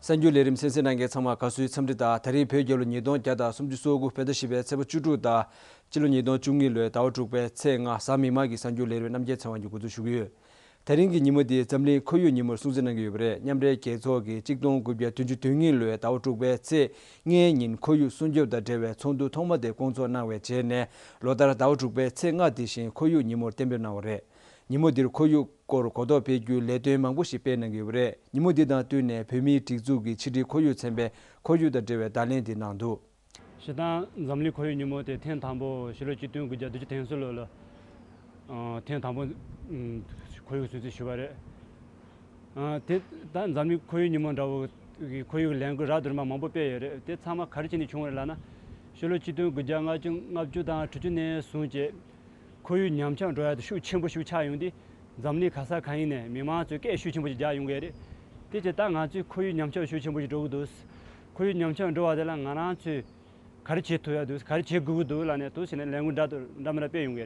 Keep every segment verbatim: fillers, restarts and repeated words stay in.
གསར་འགྱུར་ལས་རིམ་གསན་གཟིགས་གནང་མཁན་ཚང་མ་དགའ་བསུའི་འཚམས་འདྲི་དང་། ད་རིང་བོད་རྒྱལ་ལོ་ཉིས་སྟོང་བརྒྱ་དང་སུམ་ཅུ་སོ་དགུ་བོད་ཟླ་བཞི་པའི་ཚེས་པ་བཅུ་དྲུག་དང་། སྤྱི་ལོ་ཉིས་སྟོང་བཅུ་གཉིས་ལོའི་ཟླ་བ་དྲུག་པའི་ཚེས་ལྔ་གཟའ་མིག་དམར་གྱི་གསར་འགྱུར་ལས་རིམ་རྣམ་རྒྱལ་ཚེ་དབང་གིས་འགོ་འཛུགས་ཞུ་གི་ཡོད། དེ་རིང་གི་ཉིན་མོ་འདི་འཛམ་གླིང་ཁོར་ཡུག་ཉིན་མོར་སྲུང་བརྩི་གནང་གི་ཡོད་པ་རེད། མཉམ་འབྲེལ་རྒྱལ་ཚོགས་ཀྱིས་གཅིག་སྟོང་དགུ་བརྒྱ་བདུན་ཅུ་དོན་གཉིས་ལོའི་ཟླ་བ་དྲུག་པའི་ཚེས་ལྔའི་ཉིན་ཁོར་ཡུག་སྲུང་སྐྱོབ་དང་འབྲེལ་བའི་ཚོགས་འདུ་ཐོག་མ་དེ་བསྐོང་ཚོགས་གནང་བའི་རྗེས་ནས། ལོ་ལྟར་ཟླ་བ་དྲུག་པའི་ཚེས་ལྔ་དེ་བཞིན་ཁོར་ཡུག་ཉིན་མོར་གཏན་འབེབས་གནང་བ་རེད། ཉིན་མོ་འདིར་ཁོར་ཡུག་སྐོར་གོ་རྟོགས་སྤེལ་རྒྱུའི་ལས་དོན་མང་པོ་ཞིག་སྤེལ་གནང་གི་ཡོད་པ་རེད། ཉིན་མོ་འདི་དང་བསྟུན་ནས་བོད་མིའི་སྒྲིག་འཛུགས་ཀྱི་ཕྱི་དྲིལ་ཁོར་ཡུག་ཚན་པས་ཁོར་ཡུག་དང་འབྲེལ་བའི་བརྡ་ལན་དེ་གནང་འདུག། སྤྱིར་བཏང་འཛམ་གླིང་ཁོར་ཡུག་ཉིན་མོ་དེ་ཐེངས་དང་པོ་ཕྱི་ལོ་ཆིག་སྟོང་དགུ་བརྒྱ་བདུན་ཅུ་དོན་གསུམ་ལོ་ལ། ཨ། ཐེངས་དང་པོ། ཨུམ། ཁོར་ཡུག་སྲུང་བརྩི་ཞུ་བ་རེད། ཨ། དེ་ད་འཛམ་གླིང་ཁོར་ཡུག་ཉིན་མོ་འདྲ་བོ་གི་ཁོར་ཡུག་ལས་འགུལ་རབ་དང་རིམ་པ་མང་པོ་སྤེལ་ཡོད་རེད། དེ་ཚང་མ་ག་རེ་བྱས་ནས་བྱུང་བ་རེད་ལབ་ན། ཕྱི་ལོ་ཆིག་སྟོང་དགུ་བརྒྱ་ལྔ་བཅུ་ལྔ་བཅུ་དང་དྲུག་ཅུ་ནས་བཟུང་བྱས། ཁོར་ཡུག་ཉམས་ཆག་འགྲོ་ཡ་དེ་ཤུགས་ཆེན་པོ་ཞིག་ཆགས་ཡོང་དུས། འཛམ་གླིང་ག་ས་ག་ཡིན་ནས་མི་མང་ཚོས་སྐད་ཤུགས་ཆེན་པོ་ཞིག་རྒྱག་ཡོང་གི་རེད། དེ་བྱས་ད་ང་ཚོས་ཁོར་ཡུག་ཉམས་ཆག་ཤུགས་ཆེན་པོ་ཞིག་འགྲོ་གི་འདུག། ཁོར་ཡུག་ཉམས་ཆག་འགྲོ་བ་དེ་ལ་ང་རང་ཚོས་ག་རེ་བྱེད་ཐུབ་ཡ་འདུག། ག་རེ་བྱེད་དགོས་ཀྱི་འདུག་ལབ་ནས་འདུག་ཟེར་ནས་ལས་འགུལ་འདྲ་འདྲ་མི་འདྲ་སྤེལ་ཡོང་གི་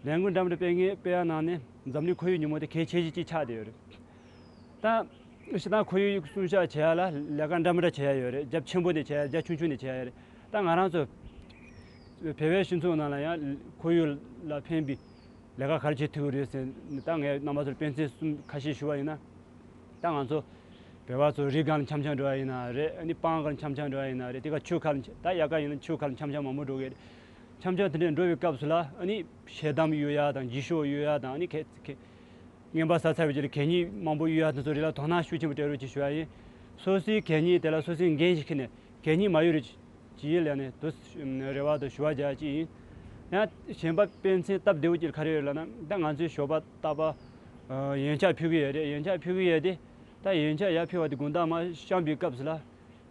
རེད། ལས་འགུལ་འདྲ་མི་འདྲ་སྤེལ་མཁན་སྤེལ་ཡ་ནང་ནས་འཛམ་གླིང་ཁོར་ཡུག་ཉིན་མོ་དེ་གལ་ཆེ་ཤོས་གཅིག་ཆགས་བསྡད་ཡོད་རེད། ད་སྤྱིར་བཏང་ཁོར་ཡུག་སྲུང་སྐྱོབ་བྱེད་ཡ་ལ་ལས་ཀ་འདྲ་མི་འདྲ་བྱེད་ཡ་ཡོད་རེད། རྒྱ་ཆེན་པོ་ནས་བྱེད་ཡ། རྒྱ་ཆུང་ཆུང་ནས་བྱེད་ཡ་ཡོད་རེད། ད་ང་རང་ཚོ་བོད་པའི་སྤྱི་ཚོགས་ནང་ལ་ཡང་ཁོར་ཡུག་ལ་ཕན་པའི་ལས་ཀ་ག་རེ་བྱེད་ཐུབ་ཀྱི་རེད་ཟེར་ནས། ད་ངས་རྣམ་པ་ཚོར་དཔེ་མཚོན་གསུམ་ཁ་ཤས་ཞུ་བ་ཡིན་ན། ད་ང་ཚོ་བོད་པ་ཚོ་རི་སྒང་ལ་འཆམ་འཆམ་འགྲོ་བ་ཡིན་ན་རེད། ཨ་ནི་སྤང་སྒང་འཆམ་འཆམ་འགྲོ་བ་ཡིན་ན་རེད། དེ་ག་ཆུ་ཁ་ལ་འཆ། ད་དབྱར་ཁ་ཡིན་ན་ཆུ་ཁ་ལ་འཆམ་འཆམ་མང་པོ་འགྲོ་གི་རེད། འཆམ་འཆམ་དེ་འདྲས་འགྲོ་བའི་སྐབས་སུ་ལ། ཨ་ནི་ཞལ་གདམས་གཡུག་ཡ་དང་འགྱིག་ཤོག་གཡུག་ཡ་དང་། ཨ་ནི་གད་གད་རྔན་པ་ཟ་ཚར་བའི་རྗེས་ལ་གད་སྙིགས་མང་པོ་གཡུག་ཡ་དེ་ཚོ་རིགས་ལ་དོ་སྣང་ཤུགས་ཆེན་པོ་སྤྲད་རོགས་ཅེས་ཞུ་བ་ཡིན། སོ་སོའི་གད་སྙིགས་དེ་ལ་སོ་སོའི་འགན་ཞིག་འཁྱེར་ནས་གད་སྙིགས་མ་གཡུག་རོགས་ཅེས་ལབ་ནས་དུ་རེ་བ་དང་ཞུ་བ་རྒྱག་ཅིག་ཡིན། ཡང་གཞན་པ་དཔེ་མཚོན་སྟབས་བདེ་བོ་ཅིག་ག་རེ་ཡོད་ལབ་ན། ད་ང་ཚོའི་ཞོགས་པ་རྟག་པར་ཡོན་ཆབ་ཕུལ་གི་ཡོད་རེད། ཡོན་ཆབ་ཕུལ་གི་ཡོད་དེ། ད་ཡོན་ཆབ་ཡར་ཕུལ་བ་དེ་དགོང་དག་མར་བཤམས་པའི་སྐབས་སུ་ལ།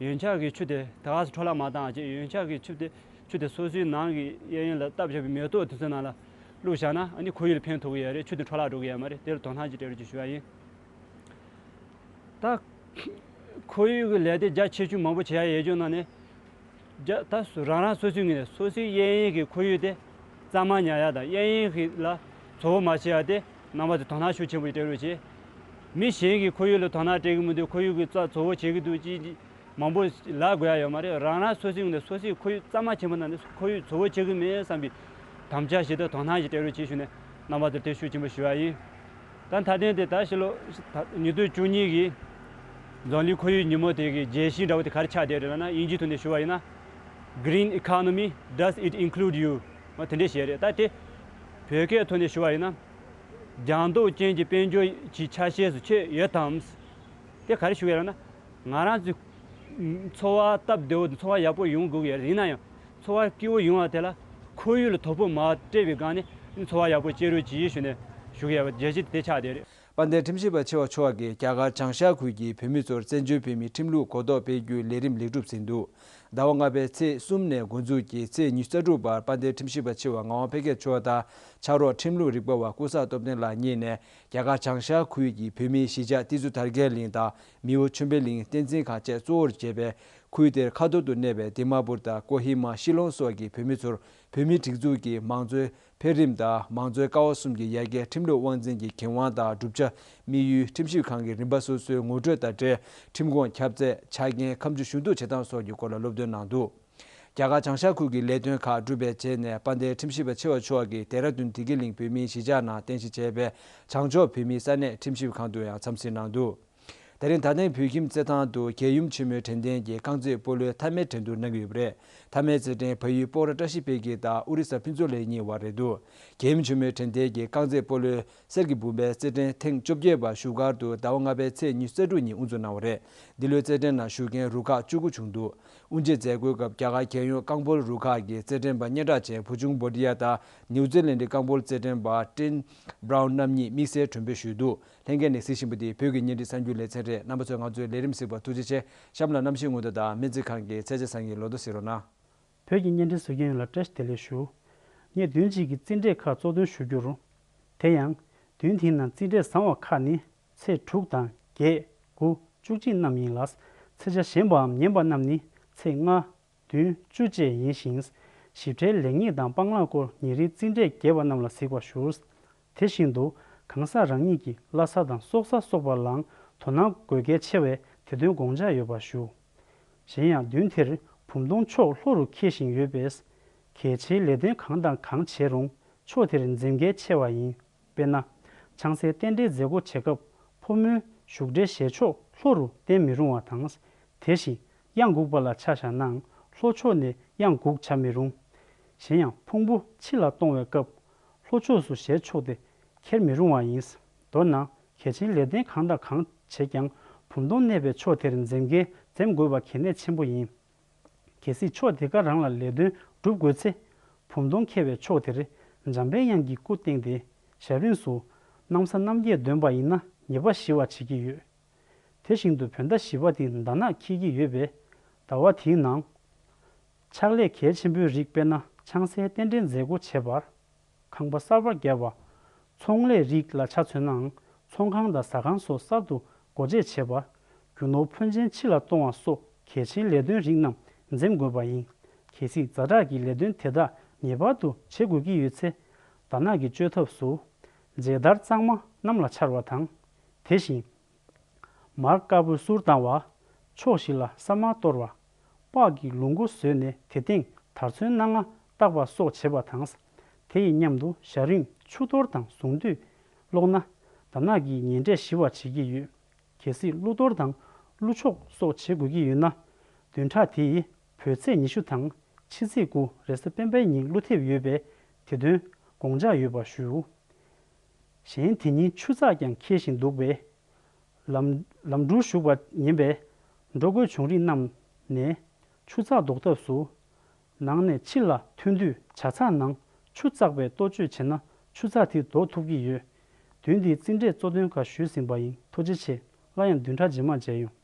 ཡོན་ཆབ་ཀྱི་ཆུ་དེ་ད་ག་སེ་འཕྲོ་བརླག་མ་བཏང་བྱས། ཡོན་ཆབ་ཀྱི་ཆུ་དེ་ཆུ་དེ་སོ་སོའི་ནང་གི་གཡས་གཡོན་ལ་བཏབ་བཞག་པའི་མེ་ཏོག་དེ་ཚོའི་ནང་ལ་བླུགས་བཞག་ན། ཨ་ནི་ཁོར་ཡུག་ལ་ཕན་ཐོགས་ཀྱི་ཡོད་རེད། ཆུ་དེ་འཕྲོ་བརླག་འགྲོ་གི་ཡོད་མ་རེད། དེར་དོ་སྣང་ཅིག་སྤྲད་རོགས་ཅེས་ཞུ་བ་ཡིན། ད་ཁོར་ཡུག་གི་ལས་དེ་རྒྱ་ཆེ་ཆུང་མང་པོ་བྱེད་ཡ་ཡོད་རྒྱུ་ནང་ནས། རྒྱ་ད་སུ་རང་རང་སོ་སོའི་ངོས་ནས་སོ་སོའི་གཡས་གཡོན་གྱི་ཁོར་ཡུག་དེ་གཙང་མ་ཉར་ཡ་དང་། གཡས་གཡོན་གྱི་ལ་བཙོག་པ་མ་བྱེད་ཡ་དེ་རྣམ་པ་ཚོས་དོ་སྣང་ཤུགས་ཆེན་པོ་ཞིག་སྤྲད་རོགས་བྱེད། མི་གཞན་གྱི་ཁོར་ཡུག་ལ་དོ་སྣང་སྤྲད་ཀྱི་མི་འདུག། ཁོར་ཡུག་གི་རྩ་བཙོག་པོ་བྱེད་ཀྱི་འདུག་ཅེས་མང་པོ་ལབ་དགོས་ཡ་ཡོད་མ་རེད། རང་རང་སོ་སོའི་ངོས་ནས་སོ་སོའི་ཁོར་ཡུག་གཙང་མ་བྱེད་པ་ནང་ནས་ཁོར་ཡུག་བཙོག་པོ་བྱེད་ཀྱི་མེད་བསམ་པའི་དམ་བཅའ་ཞིག་དང་དོ་སྣང་ཞིག་སྤྲད་རོགས་ཅེས་ཞུས་ནས། རྣམ་པ་ཚོར་དེ་ཤུགས་ཆེན་པོ་ཞུ་བ་ཡིན། ད་མཐའ་དོན་དེ་ད་ཕྱི་ལོ་ད་ཉིས་སྟོང་བཅུ་གཉིས་ཀྱི་འཛམ་གླིང་ཁོར་ཡུག་ཉིན་མོ་དེ་གི་རྒྱས་བཤད་འདྲ་བོ་དེ་ག་རེ་ཆགས་བསྡད་རེད་ལབ་ན། དབྱིན་ཇིའི་ཐོག་ནས་ཞུ་བ་ཡིན་ན། Green economy, does it include you? འོ་དེ་འདྲས་བཤད་རེད། ད་དེ་བོད་སྐད་ཐོག་ནས་ཞུ་བ་ཡིན་ན། ལྗང་མདོག་ཅན་གྱི་དཔལ་འབྱོར་གྱི་ཆ་ཤས་སུ་ཁྱོད་ཡོད་དམ། དེ་ག་རེ་ཞུ་བ་ཡིན་ལབ་ན། ང་རང་ཚོའི་འཚོ་བ་སྟབས་བདེ་བོ་དང་འཚོ་བ་ཡག་པོ་ཡོང་དགོས་ཀྱི་ཡོད་རེད། ཡིན་ན་ཡང་འཚོ་བ་སྐྱིད་པོ་ཡོང་བ་དེ་ལ་ཁོར་ཡུག་ལ་དོ་ཕོག་མ་སྤྲད་པའི་སྒང་ནས་འཚོ་བ་ཡག་པོ་སྐྱེལ་རོགས་གྱིས་ཞུས་ནས་ཞུ་གི་ཡོད་པ་རྒྱས་བཤད་དེ་ཆགས་བསྡད་རེད། དཔལ་ལྡན་ཁྲིམས་ཞིབ་པ་ཆེ་བ་མཆོག་གིས་རྒྱ་གར་བྱང་ཤར་ཁུལ་གྱི་བོད་མི་ཚོར་བཙན་བྱོལ་བོད་མིའི་ཁྲིམས་ལུགས་གོ་རྟོགས་སྤེལ་རྒྱུའི་ལས་རིམ་ལེགས་གྲུབ་ཟིན་འདུག། ཟླ་བ་ལྔ་པའི་ཚེས་གསུམ་ནས་འགོ་འཛུགས་ཀྱིས་ཚེས་ཉི་ཤུ་རྩ་དྲུག་བར་དཔལ་ལྡན་ཁྲིམས་ཞིབ་པ་ཆེ་བ་ངག་དབང་འཕེལ་རྒྱས་མཆོག་དང་། ཕྱག་རོགས་ཁྲིམས་ལུགས་རིག་པ་བ་ཀུན་བཟང་སྟོབས་ལྡན་ལགས་གཉིས་ནས། རྒྱ་གར་བྱང་ཤར་ཁུལ་གྱི་བོད་མིའི་གཞིས་ཆགས་ཏི་ཛུ་དར་རྒྱས་གླིང་དང་མིའུ་ཆོས་འཕེལ་གླིང་བསྟན་འཛིན་ཁང་བཅས་གཙོ་བོར་བྱས་པའི་ཁུལ་དེར་ཁ་ཐོར་དུ་གནས་པའི་དི་མ་པུར་དང་ཀོ་ཧི་མ། ཤི་ལོང་སོགས་ཀྱི་བོད་མི་ཚོར་བོད་མིའི་སྒྲིག་འཛུགས་ཀྱི་མང་གཙོའི་འཕེལ་རིམ་དང་མང་གཙོའི་ཀ་བ་གསུམ་གྱི་ཡར་རྒྱས། ཁྲིམས་ལུགས་དབང་འཛིན་གྱི་འགན་དབང་དང་གྲུབ་ཆ། དམིགས་ཡུལ། ཁྲིམས་ཞིབ་ཁང་གི་རིམ་པ་སོ་སོའི་ངོ་སྤྲོད་དང་འབྲེལ། ཁྲིམས་ཁང་ཁྱབ་ཚད། ཆ་རྐྱེན། ཁ་མཆུ་ཞུ་གཏུག་བྱེད་སྟངས་སོགས་ཀྱི་སྐོར་ལ་སློབ་སྟོན་གནང་འདུག། རྒྱ་གར་བྱང་ཤར་ཁུལ་གྱི་ལས་དོན་ཁག་གྲུབ་པའི་རྗེས་ནས་དཔལ་ལྡན་ཁྲིམས་ཞིབ་པ་ཆེ་བ་མཆོག་གིས་ལྡེ་ར་ལྡུན་བདེ་སྐྱིད་གླིང་བོད་མིའི་གཞིས་ཆགས་ནང་རྟེན་གཞི་བྱས་པའི་བྱང་ཕྱོགས་བོད་མིའི་ས་གནས་ཁྲིམས་ཞིབ་ཁང་དུ་ཡང་འཚམས་གཟིགས་གནང་འདུག། དེ་རིང་དར་ལྡན་བོད་ཁྱིམ་རྩེད་ཐང་དུ་རྒྱལ་ཡུམ་ཆེན་མོའི་དྲན་རྟེན་གྱི་རྐང་རྩེད་སྤོ་ལོའི་མཐའ་མའི་འགྲན་བསྡུར་གནང་གི་ཡོད་པ་རེད། མཐའ་མའི་རྩེད་འགྲན་བལ་ཡུལ་སྤོག་ར་བཀྲ་ཤིས་འཕེལ་རྒྱས་དང་ཨོ་རི་ས་ཕུན་ཚོགས་ལེགས་གཉིས་བར་རེད་འདུག། རྒྱལ་ཡུམ་ཆེན་མོའི་དྲན་རྟེན་གྱི་རྐང་རྩེད་སྤོ་ལོའི་གསེར་གྱི་འབུམ་པའི་རྩེད་འགྲན་ཐེངས་བཅོ་བརྒྱད་པ་བཞུགས་སྒར་དུ་ཟླ་བ་ལྔ་པའི་ཚེས་ཉི་ཤུ་རྩ་དྲུག་ཉིན་དབུ་འཛུགས་གནང་བ་རེད། འདི་ལོའི་རྩེད་འགྲན་ནང་ཞུགས་མཁན་རུ་ཁག་བཅུ་དགུ་བྱུང་འདུག། དབུ་འབྱེད་མཛད་སྒོའི་སྐབས་རྒྱ་གར་རྒྱལ་ཡོངས་རྐང་སྤོལ་རུ་ཁག་གི་རྩེད་འགྲན་པ་སྙན་གྲགས་ཅན་བུ་ཆུང་བྷོ་ཏི་ཡ་དང་ནིའུ་ཛི་ལན་གྱི་རྐང་སྤོལ་རྩེད་འགྲན་པ་ཀྲིན་བྷ་རའུན་རྣམ་གཉིས་དམིགས་བསལ་གྲོས་འབུལ་ཞུས་འདུག། ལྷན་རྒྱས་ནས་གཟིགས་བཞིན་པ་འདི་བོད་ཀྱི་བརྙན་འཕྲིན་གསར་འགྱུར་ལེ་ཚན་རེད། རྣམ་པ་ཚོས་ང་ཚོའི་ལས་རིམ་གཟིགས་པར་ཐུགས་རྗེ་ཆེ། གཤམ་ལ་གནམ་གཤིས་སྔོན་བརྡ་དང་སྨན་རྩིས་ཁང་གི་ཚད་ཆེ་ས་ཉིན་ལོ་ཏོག་གཟིགས་རོགས་གནང་། བོད་ཀྱི་བརྙན་འཕྲིན་གཟིགས་མཁན་ཡོངས་ལ་བཀྲ་ཤིས་བདེ་ལེགས་ཞུ། ངས་བདུན་གཅིག་གི་རྩིས་འབྲས་ཁག་གཙོ་འདོན་ཞུ་རྒྱུར། དེ་ཡང་། བདུན་དེའི་ནང་རྩིས་འབྲས་བཟང་བ་ཁག་ནི་ཚེས་དྲུག་དང་བརྒྱད། དགུ། བཅུ་གཅིག་རྣམས་ཡིན་ལ། ཚེས་ཆ་གཞན་པའམ་ངན་པ་རྣམས་ནི་ཚེས་ལྔ། བདུན། བཅུ་བཅས་ཡིན་ཞིང་། ཞིབ་ཕྲའི་ལེགས་ཉེས་དང་སྤང་བླང་སྐོར་ཉེ་རིང་རྩིས་འབྲས་རྒྱས་པ་རྣམས་ལ་གཟིགས་པར་ཞུ། དེ་བཞིན་དུ་གང་ཟག་རང་ཉིད་ཀྱི་བླ་གཟའ་དང་སྲོག་གཟའ་སོགས་པ་ལའང་དོ་སྣང་དགོས་གལ་ཆེ་བས། དེ་དོན་དགོངས་འཇགས་ཡོད་པར་ཞུ། གཞན་ཡང་མདུན་དེར་བུམ་སྟོང་མཆོག་ལྷོ་རུ་འཁེལ་བཞིན་ཡོད་པས། གལ་ཆེའི་ལས་དོན་གང་དང་གང་བྱས་རུང་ཕྱོགས་དེར་འཛེམ་གལ་ཆེ་བ་ཡིན། དཔེར་ན། ཆང་སའི་རྟེན་འབྲེལ་མཛད་སྒོ་བྱེད་སྐབས་ཕོ་མོའི་བཞུགས་གྲལ་ཞལ་ཕྱོགས་ལྷོ་རུ་བསྟན་མི་རུང་བ་དང་། དེ་བཞིན་གཡང་འགུགས་པ་ལ་ཆ་བཞག་ནའང་ལྷོ་ཕྱོགས་ནས་གཡང་འགུགས་བྱ་མི་རུང་། གཞན་ཡང་ཕུང་པོ་ཕྱི་ལ་གཏོང་བའི་སྐབས་ལྷོ་ཕྱོགས་སུ་ཞལ་ཕྱོགས་ཏེ་འཁྱེར་མི་རུང་བ་ཡིན། མདོར་ན་གལ་ཆེའི་ལས་དོན་གང་དང་གང་བྱེད་ཀྱང་བུམ་སྟོང་གནས་པའི་ཕྱོགས་དེར་འཛེམ་གལ་འཛེམ་དགོས་པ་གལ་གནད་ཆེན་པོ་ཡིན། གལ་སྲིད་ཕྱོགས་དེ་ག་རང་ལ་ལས་དོན་སྒྲུབ་དགོས་ཚེ། བུམ་སྟོང་འཁེལ་བའི་ཕྱོགས་དེར་འཇམ་པའི་དབྱངས་ཀྱི་སྐུ་བསྟན་ཏེ་ཞབས་རིམ་སུ་གནམ་ས་སྣང་བརྒྱད་འདོན་པ་ཡིན་ན་ཉེས་པ་ཞི་བར་བྱེད་ཀྱི་ཡོད། དེ་བཞིན་དུ་བོད་ཟླ་བཞི་པ་དེ་ཟླ་ནག་འཁེལ་གྱི་ཡོད་པས། ཟླ་བ་དེའི་ནང་ཕྱག་ལས་གལ་ཆེན་པོའི་རིགས་དཔེར་ན་ཆང་སའི་རྟེན་འབྲེལ་མཛད་སྒོ་བྱེད་པར། ཁང་པ་གསར་པ་བརྒྱབ་པ། ཚོང་ལས་རིགས་ལ་ཆ་མཚོན་ནའང་ཚོང་ཁང་དང་ཟ་ཁང་སོགས་གསར་དུ་སྒོ་འབྱེད་བྱེད་པ། རྒྱུ་ནོར་ཕོན་ཆེན་ཕྱི་ལ་གཏོང་བ་སོགས་གལ་ཆེའི་ལས་དོན་རིགས་རྣམས་འཛེམ་དགོས་པ་ཡིན། གལ་སྲིད་ཛ་དྲག་གི་ལས་དོན་དེ་དག་ངེས་པར་དུ་བྱེད་དགོས་ཀྱི་ཡོད་ཚེ། ཟླ་ནག་གི་བཅོས་ཐབས་སུ། མཇལ་དར་གཙང་མ་གནམ་ལ་འཕྱར་བ་དང་། དེ་བཞིན། མར་དཀར་པོའི་གསུར་བཏང་བ། ཕྱོགས་བཞི་ལ་ས་དམར་གཏོར་བ། སྤགས་ཀྱི་ལུག་མགོ་བཟོས་ནས་དེ་སྟེང་དར་ཚོན་སྣ་ལྔ་བཏགས་པ་སོགས་བྱེད་པ་དང་། དེ་ཡི་མཉམ་དུ་ཞག་རིང་ཆུ་གཏོར་དང་གཟུངས་བསྡུས་ཀློག་ན། ཟླ་ནག་གི་ངན་འབྲས་ཞི་བར་བྱེད་ཀྱི་ཡོད། གལ་སྲིད་ཀླུ་གཏོར་དང་ཀླུ་མཆོག་སོགས་བྱེད་དགོས་ཀྱི་ཡོད་ན། བདུན་ཕྲག་དེ་ཡི་བོད་ཚེས་ཉི་ཤུ་དང་ཕྱི་ཚེས་དགུ་རེས་གཟའ་སྤེན་པའི་ཉིན་ཀླུ་ཐེབས་ཡོད་པས་དེ་དོན་དགོངས་འཇགས་ཡོད་པར་ཞུ། གཞན་དེ་ཉིན་ཆུ་ཚགས་ཀྱང་འཁེལ་བཞིན་འདུག་པས། ལམ་ལམ་འགྲུལ་ཞུགས་པ་ཡིན་པས། འགྲོ་དགོས་བྱུང་རིགས་རྣམས་ནས་ཆུ་ཚགས་ཟློག་ཐབས་སུ། ནང་ནས་ཕྱི་ལ་ཐོན་དུས་བྱ་ཚགས་ནང་ཆུ་བཙགས་པའི་གཏོ་བཅོས་བྱས་ན་ཆུ་ཚགས་དེ་ཟློག་ཐུབ་ཀྱི་ཡོད། བདུན་འདིའི་རྩིས་འབྲས་གཙོ་དོན་ཁག་ཞུས་ཟིན་པ་ཡིན། ཐུགས་རྗེ་ཆེ། སླར་ཡང་བདུན་ཕྲག་རྗེས་མར་མཇལ་ཡོང་།